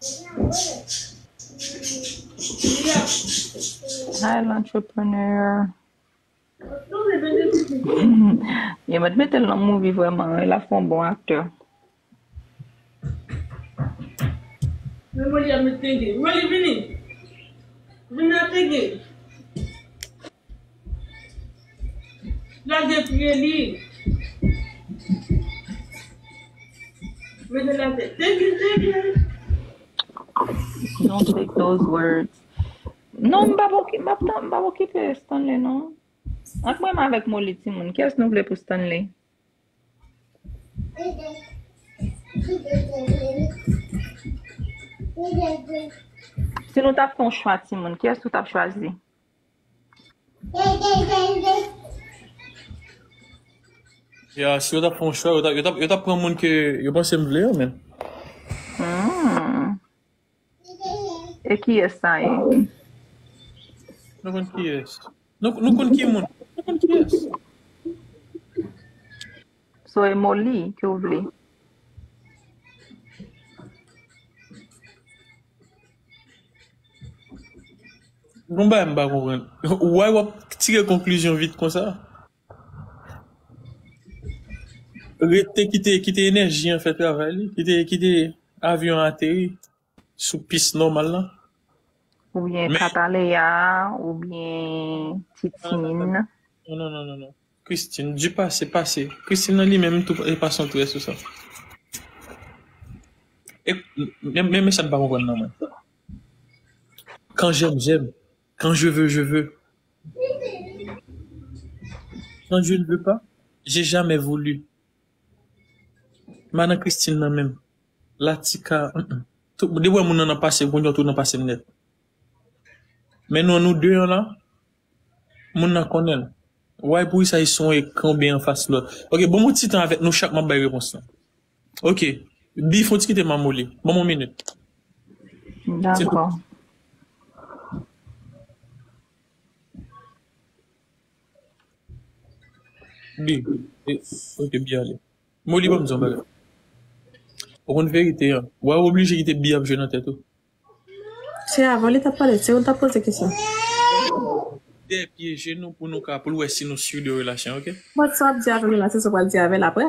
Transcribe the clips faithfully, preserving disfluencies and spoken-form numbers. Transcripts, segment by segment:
Hi, l'entrepreneur. Yo mèt mete l nan movie vrèman, wi, l ap fè yon bon aktè. Men Molly ap met tenge. Molly, vini. Vin nan tenge. Lage pye li. Mete l atè. Tenge, tenge. Don't take those words. Non, m pa pou ki-, m pa pou, m pa pou kite Stanley, non. Antre mwen avèk Molly, timoun. Kiyès nou vle pou Stanley? Si nou t ap fè yon chwa, timoun, kiyès ou t ap chwazi? Ya, si yo t ap fè yon chwa, yo t ap, yo t ap, yo t ap pran moun ke yo panse m vle yo, men. Hmm. E kiyès sa ye? Nou konn kiyès. Nou, nou konn ki moun. Nou konn kiyès. So, e Molly ke w vle? Gon bagay m pa konprann. Why w ap tire konklizyon vit konsa? Rete, kite, kite enèji an fè travay li. Kite, kite avyon an ateri sou pis nòmal la. Oubyen Kataleya, oubyen Titine. Non, non, non, non, non. Christine, du passé, pase. Christine nan li menm tou, e pa son trè sou sa. E, men, men, men sa n pa konprann nan mwen. Quand j'aime, j'aime. Quand je veux, je veux. Quand je ne veux pas, j'ai jamais voulu. Madan Christine nan menm. Latika, mm, mm. Tout, depi w wè moun nan nan pase, kounye a w tou nan pase m nèt. Men nou, nou de an la, moun nan konnen l. Why pou sa, e sou yon ekran oubyen anfas lòt? Ok, ban m yon ti tan avèk nou chak, m ap bay repons lan. Ok. Bi, fè yon ti kite m a Molly. Ban m yon minit. Dakò. Bi, e, ok, Bi ale. Molly, ban m di yon bagay. Ou konn verite an. Why w oblije kite Bi ap jwe nan tèt ou? Se avan li t ap pale, se ou l t ap poze kesyon. Dèyè pye je nou pou nou ka, pou l wè si nou sur de relasyon, ok? Bon, sa w ap di avè l la, se sa w pral di avè l apre.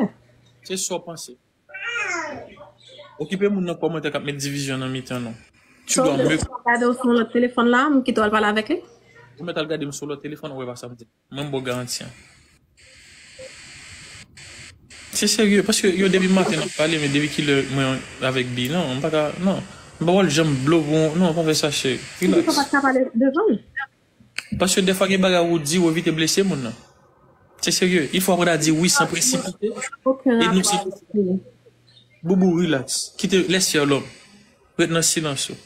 Se sa w panse. Okipe moun nan kòmantè k ap met divizyon nan mitan nou. Tu dois me. Gade w sou lòt telefòn la, m kite w al pale avèk li. Ou mèt al gade m sou lòt telefòn, ou wè pa sa m di. Mwen, m ba w garanti an. Se serye, paske yo depi maten n ap pale, men depi kilè mwen avèk Bi, non, m pa ka, non. M pa wè l janm blo pou, non, pa fè sa, cheri. Relax. Ou pa t ka pale devan l? Paske dèfwa gen bagay ou di, ou evite blese moun nan. Se serye. Il faut apprendre à dire oui sans précipiter. E nou se Boubou, relax. Kite, laisse faire l'homme. Ret nan silans ou.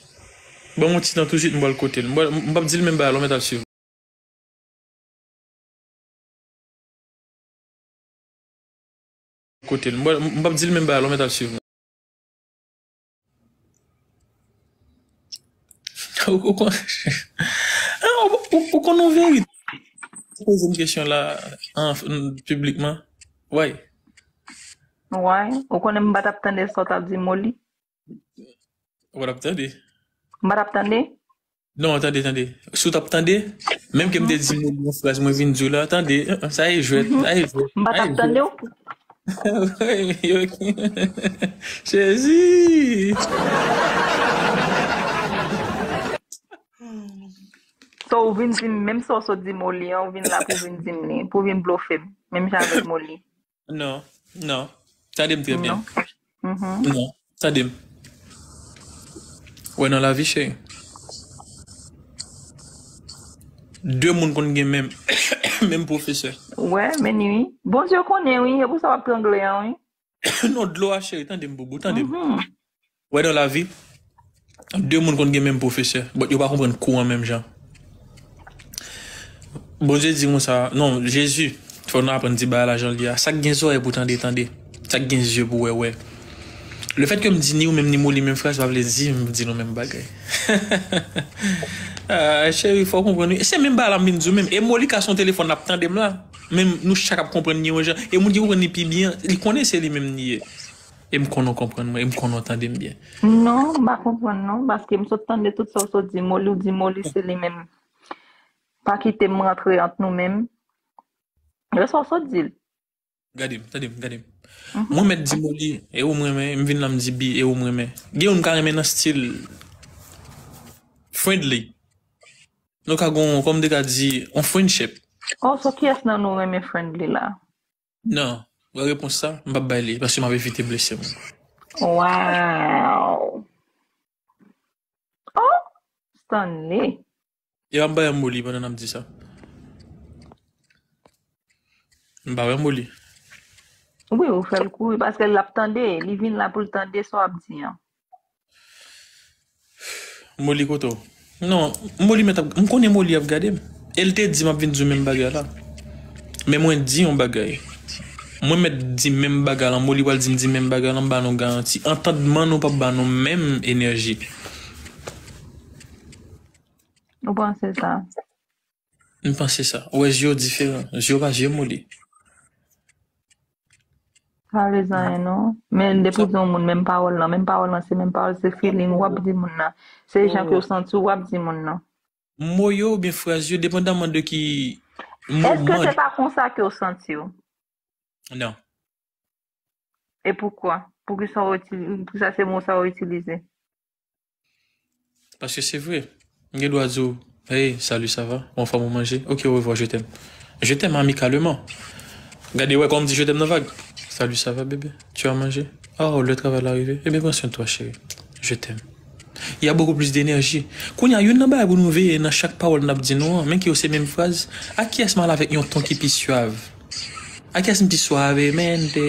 Ban m yon ti tan touswit, m pral kote l. M pral, m p ap di l menm bagay la, ou mèt al swiv. Kote l. M p ap di l menm bagay la, ou mèt al swiv. Ou, ou kon-, ah, ou, ou, ou konn yon verite. Poze m kesyon la, an, piblikman. Why? Why? Ou konnen m pa t ap tande sa w t ap di Molly? Ou pa t ap tande? M pa t ap tande? Non, tande, tande. Si w t ap tande, menm ke m te di Molly yon fraz, mwen vin di w la, tande, uh, uh, sa e jwèt, sa e jwèt, m pa t ap tande w. Jezi! So, ou vin di m, menm sa w sot di Molly an, ou vin la pou vin di m li, pou vin blofe m, menm jan avèk Molly. Non, non. Tande m trè byen. Non. Mhm. Non, tande m. Wè nan lavi, cheri. De moun konn gen menm, menm pwofesè. Wè, men wi. Bondye konnen, wi. E pou sa w ap trangle an, wi. Non, dlo a, cheri, tande m, boubou, tande m. Mhm. Wè nan lavi, de moun konn gen menm pwofesè, but yo pa konprann kou an menm jan. Bondye di konsa, non, Jezi, fò nou aprann di bagay la jan l ye a. Sa k gen zòrèy pou tande, tande. Sa k gen zye pou wè, wè. Lefètke m di ni ou menm ni Molly menm fraz, pa vle di m di nou menm bagay. Ah, cheri, fò w konprann, wi. Se menm bagay la m vin di w menm. E Molly ka sou telefòn, l ap tande m la. Men nou chak ap konprann ni yon jan. E moun ki konprann li pi byen, li konnen se li menm li ye. E m konnen w konprann mwen, e m konnen w tande m byen. Non, m pa konprann non, paske m sot tande tout sa w sot di. Moli, w di Moli se li menm. Pa kite m rantre ant nou menm. Lè sa w sot di l. Gade m, tande m, gade m. Mwen mèt di Moli, e ou m renmen, m vin la m di Bi, e ou m renmen. Gen youn m ka renmen nan stil friendly. Nou ka gon, kòm m te ka di, on friendship. Oh, so kiyès nan nou renmen friendly la? Non, wè repons sa, m p ap bay li, paske m ap evite blese moun. Wow! Oh! Stanley! E pa m bay yon Moli pandan n ap di sa. M pa wè Moli. Wi, ou fè l kouri, paske l ap tande, li vin la pou l tande sa w ap di an. Moli kote w? Non, Moli mèt ap, m konnen Moli ap gade m. E l te di m ap vin di w menm bagay la. Men mwen di yon bagay. Mwen mèt di menm bagay la, Moli pral di m di menm bagay la, m ba nou garanti. Antandman nou p ap ba nou menm enèji. Ou panse sa? M panse sa. Ou wè zye w diferan. Zye w pa zye Moli. Pa vle zanyen non. Men depi w di yon moun menm pawòl lan, menm pawòl lan se menm pawòl, se feeling w ap di moun nan. Se jan ke w santi w w ap di moun nan. Mo yo oubyen fraz yo, depandaman de ki moman. Èske se pa konsa ke w santi w? Non. E poukwa? Poukisa w itilize, poukisa se mo sa w itilize? Paske se vre. M gen dwa di w, hey, salut, ça va? Ou anfòm, ou manje? Ok, au revoir, je t'aime. Je t'aime amicalement. Gade, wè, kòman m di je t'aime nan vag. Salut, ça va, bébé? Tu as mangé? Oh, le travail arrivé? Eh bien, prends soin de toi, chérie. Je t'aime. Il y a beaucoup plus d'énergie. Kounye a, youn nan bagay pou nou veye nan chak pawòl n ap di nou an, men ke yo se menm fraz, ak kiyès m al avèk yon ton ki pi swav? Ak kiyès m pi swavemente?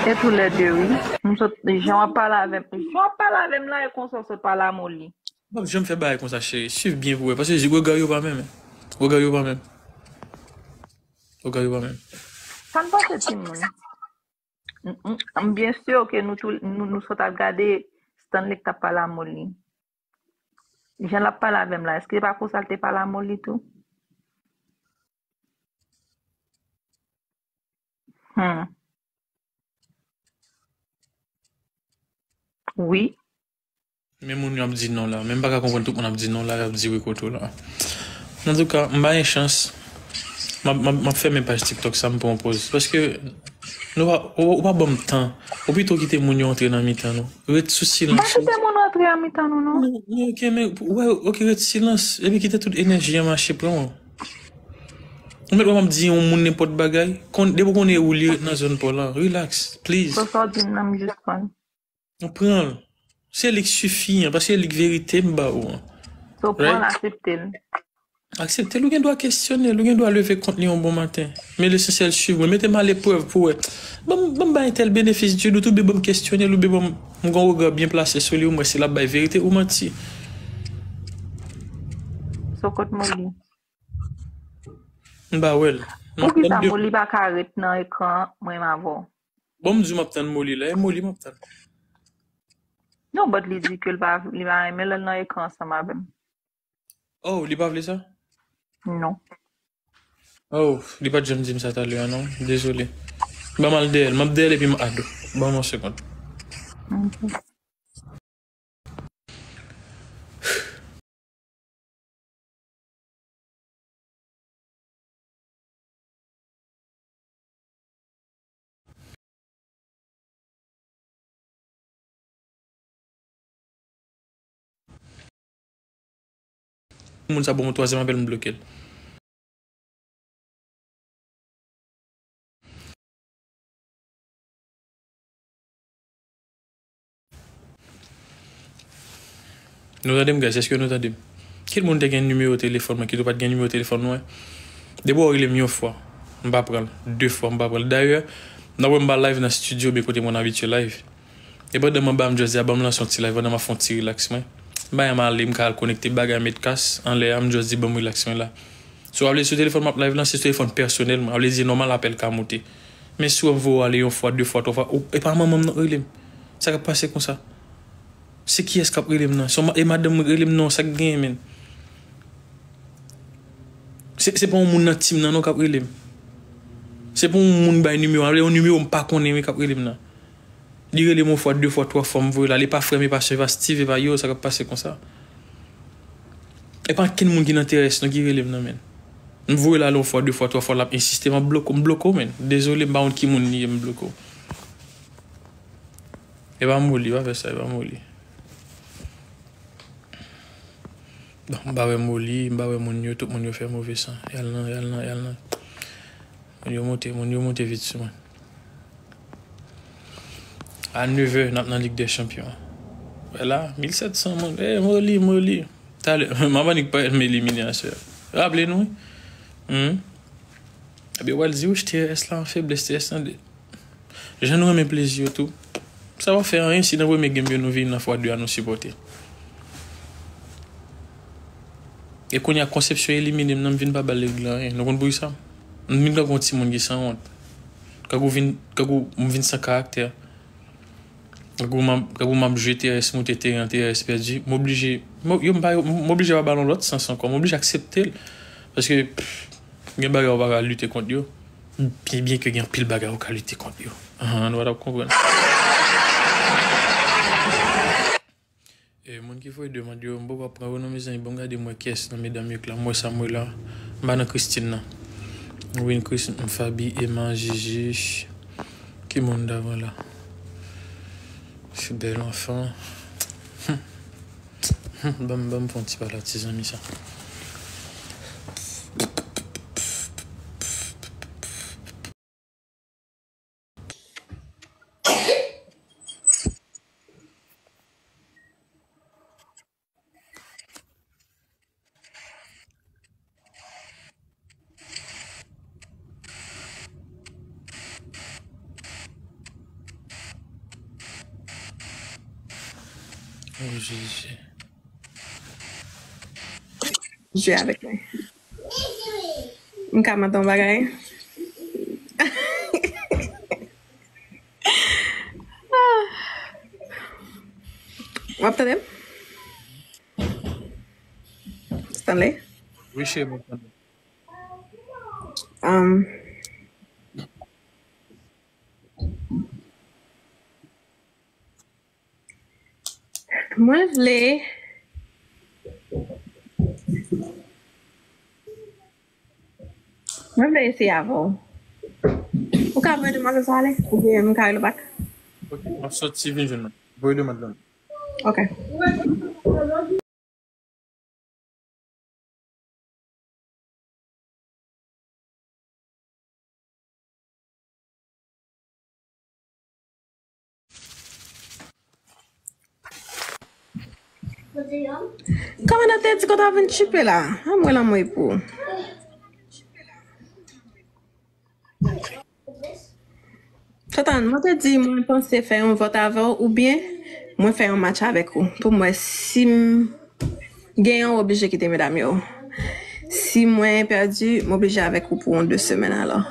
E tou lè de, wi. M sot, jan w ap pale avè m, jan w ap pale avè m la, e konsa w sot pale a Moli. M p ap janm fè bagay konsa, cheri. Swiv byen pou wè, paske rega yo pa menm. Rega yo pa menm. Rega yo pa menm. Sa n panse timoun? M, m, m byen si ke nou tou, nou, nou sot al gade Stanley k t ap pale a Moli. Jan l ap pale avè m la, èske se pa konsa l te pale a Moli tou? Hmm. Wi. Men moun yo ap di non la. Men m pa ka konprann tout moun ap di non la, y ap di wi kote w la. Antouka, m pa gen chans. M ap, m ap, m ap fèmen paj TikTok sa, m pran yon poz. Paske nou pa, ou, ou pa ban m tan. Ou pito kite moun yo antre nan mitan nou. Ret sou silans ou. M pa kite moun antre nan mitan nou, non. Non, non, ok, men, wè, ok, ret silans. Epi kite tout enèji an mache pran w. Ou mèt wè m ap di yon moun nenpòt bagay. Kon, depi w konnen e ou li, ret nan zòn pa w la. Relax, please. So sa w di m nan, m jis pran l. Ou pran l. Se li k sifi an, paske se li k verite m ba ou an. So pran l, aksepte l. Aksepte l, ou gen dwa kesyone l, ou gen dwa leve kont li yon bon maten. Men lesansyèl swiv mwen, mete m a leprèv pou wè. Ban m, ban m bay entèl benefis di dout, oubyen ban m kesyone l, oubyen ban m, m gen yon rega byen plase sou li, ou m wè si l ap bay verite ou manti. So kot Moli? M pa wè l. M ap tann de. Poukisa Moli pa ka ret nan ekran an menm avè w? Bon, m di w m ap tann Moli la, e Moli m ap tann. Non, but li di ke li pa, li pa renmen lè l nan ekran ansanm avè m. Oh, li pa vle sa? Non. Oh, li pa t janm di m sa talè a non. Dezole. Ban m al dèyè l. M ap dèyè l epi m add ou. Ban m yon segonn. Ok. Moun sa ban m yon twazyèm apèl, m bloke l. Nou tande m, guys? Èske nou tande m? Kèl moun te gen nimewo telefòn mwen, kit ou pa t gen nimewo telefòn mwen? Depi w rele m yon fwa, m pa pran l. De fwa, m pa pran l. Dayè, n ap wè m pa live nan estidyo, men kote mwen abitye live. E pandan m anba, m just di, a, ban m lanse yon ti live pandan m ap fè yon ti relax mwen. M pa janm ale, m ka al konekte bagay, met kas anlè a, m just di, ban m relax mwen la. Si w ap li sou telefòn m ap live lan, se sou telefòn pèsonèl mwen. Ap li di nòmal apèl ka moute. Men si w ap voye ale yon fwa, de fwa, twa fwa, ou, e pa manman m nan k rele m. Sa k ap pase konsa? Se kiyès k ap rele m nan? Se yon ma-, e madanm mwen k rele m nan, sa k genyen, menn? Se, se pa yon moun nan team nan non k ap rele m. Se pou yon moun bay nimewo, yon nimewo m pa konnen wi k ap rele m nan. Li rele m yon fwa, de fwa, twa fwa, m voye l ale, e pa frè m, e pa sè m, e pa Steve, e pa yo, sa k ap pase konsa. E pa ankenn moun ki nan T R S non ki rele m nan, menn. M voye l ale yon fwa, de fwa, twa fwa, l ap ensiste, m ap bloke w, m bloke w, menn. Dezole, m pa konn ki moun li ye, m bloke w. E pa Moli, pa fè sa, e pa Moli. Bon, m pa wè Moli, m pa wè moun yo, tout moun yo fè move san. Y al nan, y al nan, y al nan. Moun yo monte, moun yo monte vit sou mwen. A nevè, n ap nan Lig dè Chanpyon. Wè la, mil sèt san moun. Ey, Moli, Moli. Talè, m ap annik parèt m elimine aswè. Raple nou, wi. Hmm. Ebyen, w al di, wi, T R S la an feblès, T R S la de. Jan nou renmen plezi yo tou. Sa pa fè anyen si nan premye game yo nou vin nan fwa de a nou sipòte. E kounye a Konsepsyon elimine m nan, m vin pa ba l règle anyen. Nou konn poukisa? M vin tankou yon timoun ki sanwont. Tankou vin, tankou m vin san karaktè. Tankou m ap, tankou m ap jwe T R S moute teren an, T R S pèdi. M oblije, m, yo, m pa, m oblije pa ba l yon lòt sans ankò. M oblije aksepte l. Paske, pff, gen bagay ou pa ka lite kont yo. Byen, byen ke gen anpil bagay ou ka lite kont yo. Ahan, nou pa t ap konprann. E, moun ki voye demann yo, m poko ap pran yo non, mezanmi. Bon, gade m wè kiyès nan medam yo k la. M wè Samuela. M pa nan Christine nan. Win, Christine, Fabi, Emma, Gigi. Ki moun davan la? Fidèl anfan. Ban m, ban m fè yon ti pale ak ti zanmi sa. Oh, Jezi. Jwe avèk mwen. M ka mande yon bagay? W ap tande m? Stanley? Wi, cheri, mwen tande. Um, Mwen vle, mwen vle eseye avè w. Ou ka voye demwazèl sa ale? Oubyen m ka rele w back? Ok, m ap soti vin jwenn mwen. Voye demwazèl la. Ok. Kòmandan te di ke w ta vin tchipe la. Anmwe lanmou pou ou. Tantan, mwen te di mwen panse fè yon vòt avè w oubyen mwen fè yon match avèk ou pou m wè si m genyen w oblije kite medam yo. Si mwen pèdi, m oblije avèk ou pou yon de semèn alò.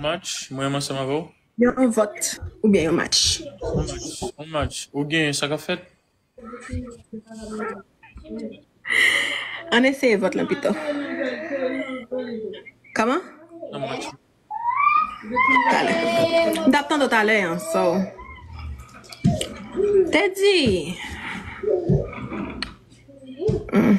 Match, mwen menm ansanm avè w? Yon vòt oubyen yon match? Yon match. Yon match. Ou genyen, sa k ap fèt? Ann eseye vòt lan pito. Kòman? Talè. M t ap tande w talè an, so. Teddy! Mm.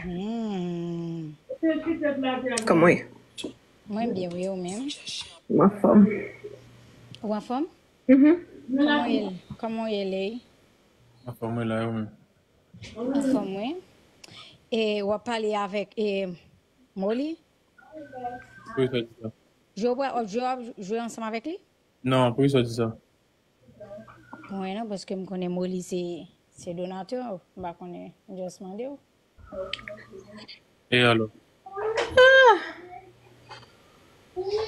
Hmm. Kòman w ye? Mwen byen, wi, ou menm? Mwen anfòm. Ou anfòm? Mhm. Kòman w ye, kòman w ye, Ley? Anfòm, wi, la, ou menm? Anfòm, wi. E w ap pale avèk, e, Molly? Poukisa w di sa? Jwe w ap, jwe w ap jwe ansanm avèk li? Non, poukisa w di sa? Mwen non, paske m konnen Molly se, se donatè, m pa konnen, m just mande w. E alò? Ah!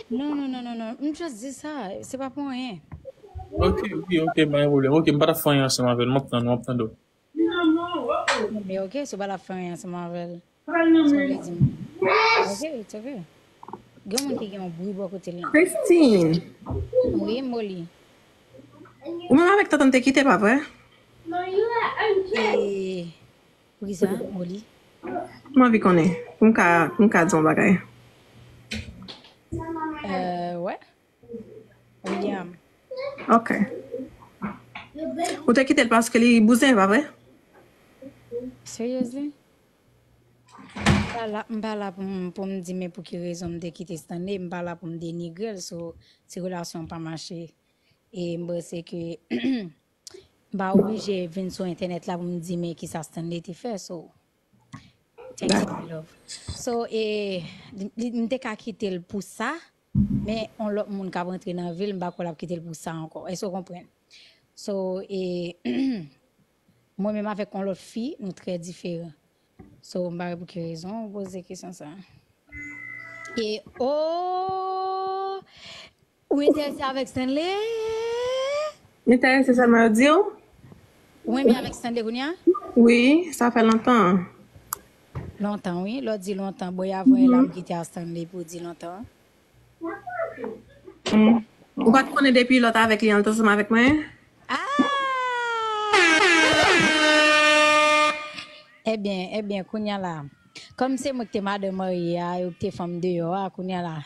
Non, non, non, non, non, m just di sa, se pa pou anyen. Ok, wi, ok, pa gen pwoblèm. Ok, m pa t ap fè anyen ansanm avè l, m ap tann ou, m ap tande w. Men ok, si w pa t ap fè anyen ansanm avè l, sa w vle di m? Ok, it's ok. Gen moun ki gen yon bri bò kote l lan. Christine. Wi, Molly. Ou menm avèk tantan te kite, pa vre? E, poukisa, Molly? M anvi konnen. Pou m ka, pou m ka di yon bagay. Euh, ouais. William. Ok. Ou te kite l paske li bouzen, pa vre? Seriously? M pa la, m pa la pou m, pou m di men pou ki rezon m te kite Stanley, m pa la pou m denigre l, so, si relasyon pa mache, e m panse ke m pa oblije vin sou entènèt la pou m di men kisa Stanley te fè, so, thank you, my love. So, e, li, li, m te ka kite l pou sa, men yon lòt moun k ap rantre nan vi l, m pa kwè l ap kite l pou sa ankò. Èske w konprann? So, e, mwen menm avèk yon lòt fi, nou trè diferan. So, m pa wè pou ki rezon ou poze kesyon sa. E, oh! Ou enterese avèk Stanley? Enterese sèlman yo di w? Ou renmen avèk Stanley kounye a? Wi, sa fè lontan. Lontan, wi. Lè w di lontan, bon, y a voye l ap kite a Stanley pou w di lontan. Mm. Ou pa t konnen depi lè w t avèk li an, l t ansanm avèk mwen? Ah! Ebyen, ebyen, kounye a la, kòm se mwen ki te madanm marye a, yo ki te fanm deyò a, kounye a la,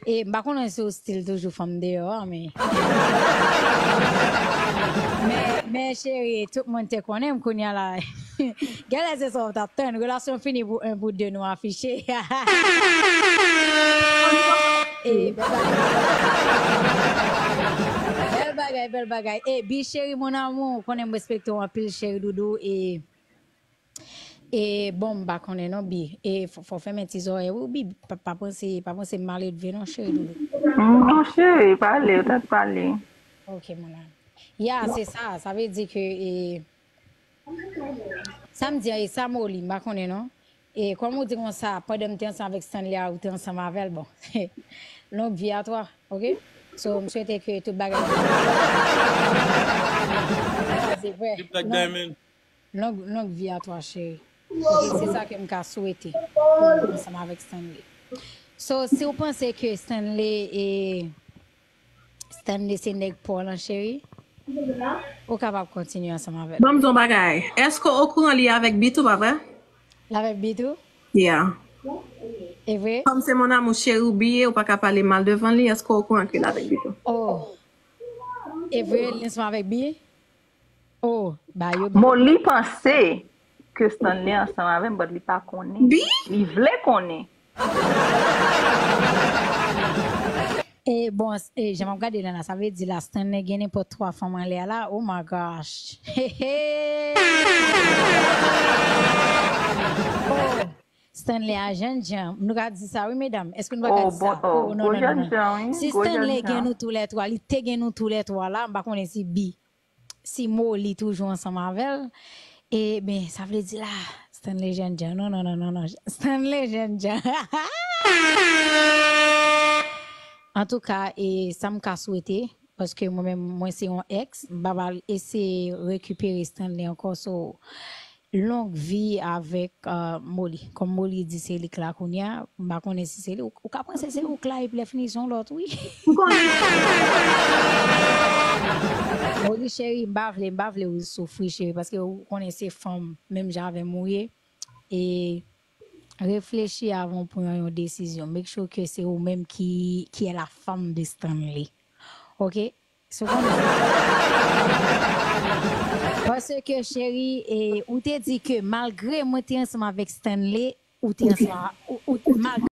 e m pa konnen si w still toujou fanm deyò a, men, men, men cheri, tout moun te konnen m kounye a la. Genlè se sa w t ap tann. Relasyon fini pou en, pou de, nou afiche. E, bèl bagay. Bèl bagay, bèl bagay. E, Bi cheri, mon amour, ou konnen m respekte w anpil, cheri doudou. E, e, bon, m pa konnen non, Bi. E, fò, fò w fèmen ti zòrèy ou, Bi. Pa, pa panse, pa panse m maledve non, cheri doudou. Non, cheri, pale, ou t ap pale. Ok, mon amour. Ya, se sa. Sa vle di ke, e, Sa m di an, e sa Molly, m pa konnen non. E kòm ou di konsa, pandan m te ansanm avèk Stanley a, ou te ansanm avè l, bon. Longue vie à toi, ok? So, m swete ke tout bagay. Se vre. Long, longue vie à toi, cheri. Ok, se sa ke m ka swete pou ou ansanm avèk Stanley. So, si w panse ke Stanley e Stanley se nèg pa w lan, cheri, ou kapab kontinye ansanm avè l. Ban m di w yon bagay. Èske w okouran li avèk Bitou, pa vre? L avèk Bitou? Yeah. E vre? Kòm se mon amour chéri, ou bliye, ou pa ka pale mal devan li, èske w okouran ke l avèk Bitou? Oh. E vre, li ansanm avèk Bi? Oh, ba yo. Bon, li panse ke Stanley ansanm avè m, but li pa konnen. Bi? Li vle konnen. E bon, e, jan m ap gade la, la, sa vle di la, Stanley gen nenpòt twa fanm anlè a la. Oh my gosh. Hey, hey. Oh, Stanley a jènjan. Nou ka di sa, wi, medam. Èske nou pa ka di sa? Oh, non, non, non, non. Si Stanley gen nou toulètwa, li te gen nou toulètwa la, m pa konnen si Bi si Molly toujou ansanm avè l, e ben, sa vle di la, Stanley jènjan. Non, non, non, non, non. Stanley jènjan. Antouka, e sa m ka swete, paske mwen menm, mwen se yon ex, m pa pral eseye rekipere Stanley ankò, so, longue vie avèk, euh, Molly. Kòm Molly di se li k la kounye a, m pa konnen si se li. Ou, ou ka panse se ou k la, epi lè fini se yon lòt, wi. M konnen. Molly, cheri, m pa vle, m pa vle ou soufri, cheri, paske ou konnen se fanm, menm jan avè m ou ye. E reflechi avan w pran yon desizyon. Make sure ke se ou menm ki, ki est la femme de Stanley. Ok? Sou konnen. Paske, cheri, e, ou te di ke malgre mwen te ansanm avèk Stanley, ou te ansanm a, ou, ou, malgre